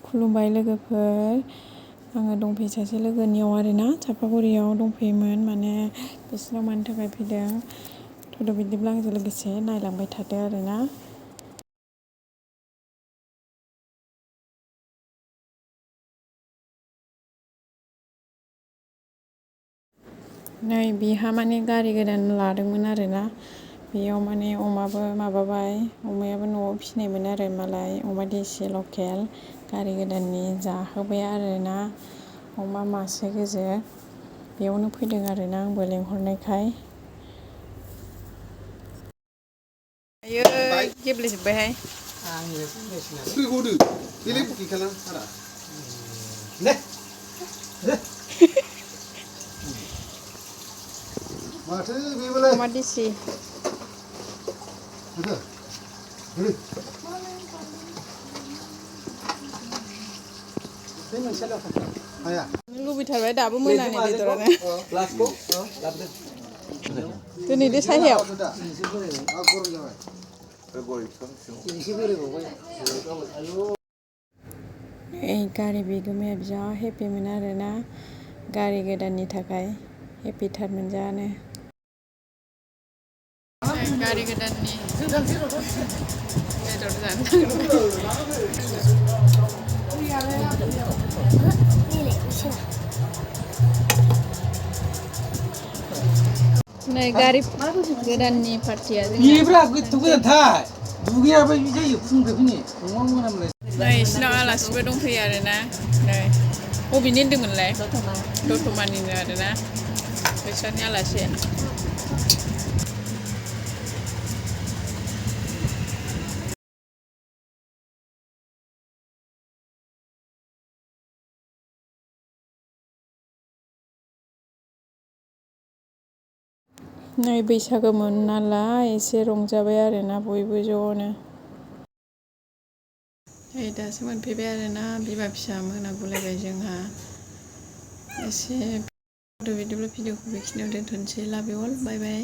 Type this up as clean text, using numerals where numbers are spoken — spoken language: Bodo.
खुलुमबाय लोगोफोर आङो दंफैयो सासे लोगोनियाव आरोना चापागुरियाव दंफैयोमोन माने बिसिनाव मानि थाखाय फैदों थ'द' बिदिब्ला आंजों लोगोसे नायलांबाय थादो आरोना नै बिहा माने गारि गोदान लादोंमोन आरोना बेयाव माने अमाबो माबाबाय अमायाबो न'आव फिसिनायमोन आरो मालाय अमा देसि लकेल गारि गोदाननि जाहोबाय आरोना अमा मासे गोजो बेयावनो फैदों आरोना आंबो लेंहरनायखाय आयै गेब्लेजोब्बायहाय अमा देसि लुबैथारबाय दाबो मोनानि बेदरानो दोनहैदो सायहायाव गारि बिगोमाया जा हेपिमोन आरोना गारि गोदाननि थाखाय हेपिथारमोन जानो गारि गोदाननि बेदर जानो नै गारि गोदाननि पार्टिया नै इसिनाव आलासिबो दंफैयो आरोना नै बबेनि होनदोंमोनलाय दतमानिनो आरोना बैसानि आलासि नै बैसागोमोन नालाय एसे रंजाबाय आरोना बयबो ज'नो नै दासो मोनफैबाय आरोना बिमा फिसा मोनागुलायबाय जोंहा एसे बिदिब्ला भिडिअखौ बेखिनियाव दोनथ'नोसै लाभ इउ अल बाय बाय